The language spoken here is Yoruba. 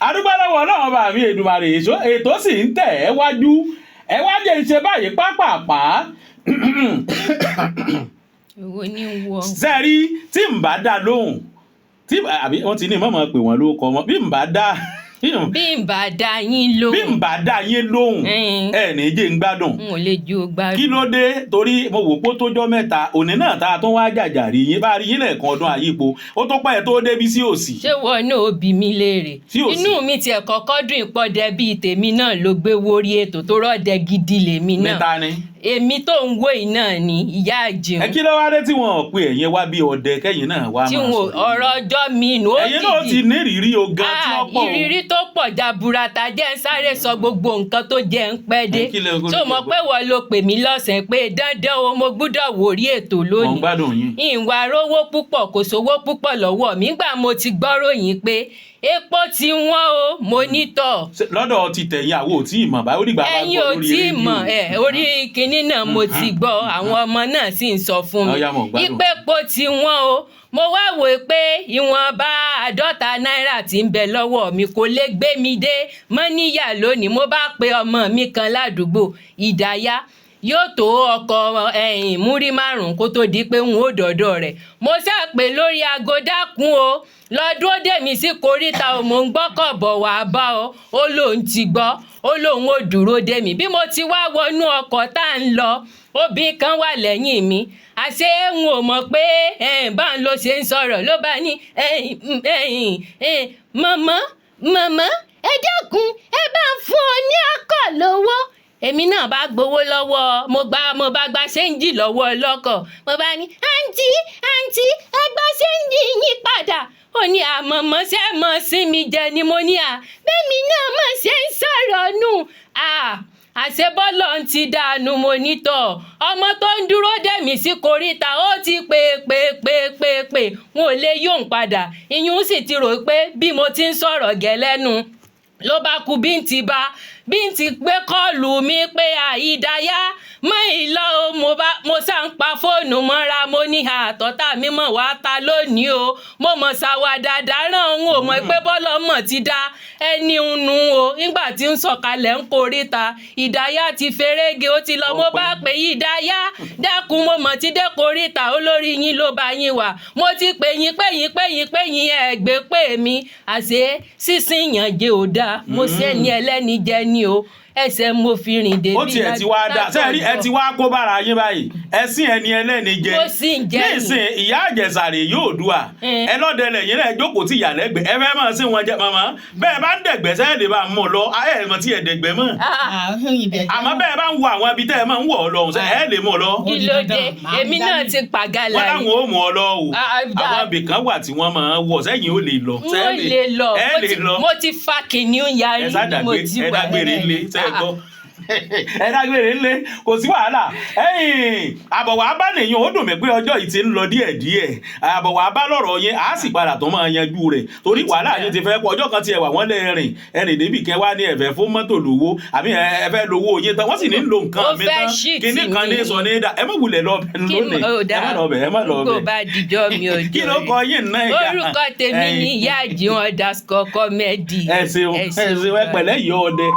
Adúpẹ́ lọ́wọ́ Ọlọ́run bá mi Èdùmàrè. Èso ètò sì ń tẹ̀ ẹ́ wájú. Ẹ wá jẹ́ ń ṣe báyìí pápápá. Èwo ní wọ. Sẹ́rí tí n bá dá lóhùn tí àbí wọ́n ti ní mọ̀mọ́ pè wọ́n lórúkọ wọn, bí n bá dá Bí n bá dá yín bí n lóhùn. bá dá yín lóhùn, ẹ ní jẹ́ ń gbádùn. N ò lè ju gbádùn. Kí ló dé? Torí mo wò pé ó tójọ́ mẹ́ta òní náà tá a tún wá jàjà rí yín, bá a rí yín lẹ́ẹ̀kan ọdún àyípo, ó tó pẹ́ tó débi sí òsì. Ṣé wọn náà ó bi mí léèrè? Sí òsì. Inú mi tiẹ̀ kọ́kọ́ dùn, ìpọ́dẹ bíi tèmi náà ló gbé wórí ètò tó rọ́ọ̀dẹ gidi lèmi náà. Níta ni? Èmi tó ń wò yìí náà ni ìyá àjẹun. Ẹ kí ló wá dé tí wọn ò pe ẹ̀yin wá bí ọdẹ, kẹ́yìn náà wá Tí máa wọn sọ̀rọ̀? ọ̀rọ̀ ọjọ́ mi nù ó Ẹ̀yin náà ti dìdì. ní ìrírí ogan tí wọ́n pọ̀ o. Ìrírí tó pọ̀ jaburata. Jẹ́ ń sáré sọ gbogbo nǹkan tó jẹ́ ń pẹ́ dé. Ẹ, kí lẹ- Tó mọ̀ pé wọ́n ló pè mí lọ́sàn-án pé dandan o, mo gbúdọ̀ wòrí ètò Mò ń lónìí. gbádùn yín. Ìwà rówó púpọ̀, kò sówó púpọ̀ lọ́wọ́ mi nígbà mo ti gbọ́ròyìn pé epo ti wọ́n o. Mo ní tọ̀. Ṣé lọ́dọ̀ ti tẹ̀yìn, àwo ò tí ì mọ̀ báyìí? Ó dìgbà bá Ẹ̀yin gbọ́ ò lórí tí ì rédíò. mọ̀ ẹ̀, orí kinní náà mo ti gbọ́, àwọn ọmọ náà sì ń sọ fún mi Ọ̀yá, mo gbádùn. ìpè epo ti wọ́n o. Mo wá wò ó pé ìwọ̀nba 50 náírà tí ń bẹ lọ́wọ́ mi kò lè gbé mi dé mọ́níyà lónìí. Mo bá pe ọmọ mi kan ládùúgbò, Ìdáyà, yóò tó ọkọ̀ ẹ̀yìn múrí 5 kó tó di pé n ó dọ̀dọ̀ rẹ̀. Mo ṣàpè lórí aago, "Dákun o, lọ dúró dè mí sí koríta o, mò ń gbọ́kọ̀ bọ̀ wá bá ọ." Ó lóun ti gbọ́, ó lóun ó dúró dè mí. Bí mo ti wá wọnú ọkọ̀ tá à ń lọ, obìnrin kan wà lẹ́yìn mi. Àṣé n ò mọ̀ pé báń ló ṣe ń sọ̀rọ̀. Ló bá ní, "Mọ̀mọ́, mọ̀mọ́, ẹ dákun, ẹ bá ń fún ọ ní ọkọ̀ lówó." Èmi náà bá gbowó lọ́wọ́, mo gba, mo bá gba change lọ́wọ́ ọlọ́kọ̀. Mo bá ní, "Àǹtí, àǹtí, ẹ gba change yín padà." Ó ní, "Àmọ̀mọ́, ṣe mọ̀ sí mi jẹ ni?" Mo ní, "À bẹ́ẹ̀mi náà mọ̀ ṣe ń sọ̀rọ̀ nù." Àṣẹ bọ́lọ̀ ń ti dànù. Mo nítọ̀, ọmọ tó ń dúró dè mí sí koríta, ó ti pè pè pè pè pè, n ò lè yóò ń padà. Ìyún sì ti rò pé bí mo ti ń sọ̀rọ̀ gẹ́lẹ́nu ló bá ku. Bí n ti bá bí n ti gbé call mi pé àìdáyà mọ́ ìlọ o, mo bá mo sá ń pa fóònù mọ́ra. Mo ní àtọ́tà mi mọ̀ wá ta lónìí o. Mo mọ̀ ṣàwàdà dáràn, òun ò mọ̀ pé bọ́lọ̀ mọ̀ ti dá ẹni nu o. Nígbà tí ń sọ̀kalẹ̀ ń koríta, Ìdáyà ti ferege, ó ti lọ. Mo bá pè, "Ìdáyà, dákun, mo mọ̀ ti dé koríta." Olórí yín ló bá yín wà. Mo ti pè yín, pè yín, pè yín, pè yín, ẹ gbé pè mí. Àṣé sísìn yàn jẹ́ ò dáa. Mo ṣe ní ẹlẹ́ni jẹ ní o, ẹsẹ̀ mo fi rìn débi. Ó tiẹ̀ ti wá dá sẹ́ẹ̀rí, ẹ ti wá kó bára yín báyìí, ẹ sín ẹni ẹlẹ́ni jẹ. Mo sì ń jẹ. Ní ìsìn, ìyá àjẹsàrè yóò dùà. Ẹ lọ́dẹlẹ̀ yín náà jókòó tí ìyàlẹ́gbẹ̀ ẹ fẹ́ máa sí wọn jẹ. Màmá, bẹ́ẹ̀ bá ń dẹ̀gbẹ́ sẹ́ẹ̀ lè bá mú un lọ, ẹ mọ̀ tí ẹ dẹ̀gbẹ́ mọ́. Àmọ́ bẹ́ẹ̀ bá ń wo àwọn ibi tẹ́ ẹ máa ń wọ̀ ọ́ lọ, ẹ lè mú ọ lọ. Kí ló dé? Èmi náà ti pàgàlà. Wọ́n láwọn ò mú ọ lọ o. Àwọn ibì kan wà tí wọ́n máa ń wọ̀ sẹ́yìn, ó lè lọ. N ó lè lọ. Ẹ lè lọ. Mo ti fa kìnìún yarí. Ẹ sá Mo ti ẹ wà. dágbére ńlé ṣe é gbọ́, ẹ dágbére ńlé, kò sí wàhálà. Ẹ̀yìn àbọ̀wá bá nìyẹn. Ó dùn mí pé ọjọ́ yìí ti ń lọ díẹ̀díẹ̀. Àbọ̀wá bá lọ̀rọ̀ yẹn, á sì padà tó máa yanjú rẹ̀, torí wàhálà yẹn ti fẹ́ pọ̀. Ọjọ́ kan tiẹ̀ wà, wọ́n lè rìn ẹrìn débì kẹ́ wá ní ẹ̀fẹ̀ fún mọ́tò lówó àbí ẹ fẹ́ lówó yín tán, wọ́n sì ní lo nǹkan Ó mi fẹ́ tán ṣì kinní tì kan ní mí. sọ ní dà. Ẹ má wulẹ̀ lọ bẹ̀ lónìí. Ẹ má lọ bẹ̀, ẹ má lọ Kó bẹ̀. bá dijọ́ mi ò Kí ló kọ yín náà, ìyá? Orúkọ tèmi ní Ìyá Àjíwọ̀n underscore comedy. Ẹ ṣeun, ẹ ṣeun, ẹ pẹ̀lẹ́ yìí ọdẹ.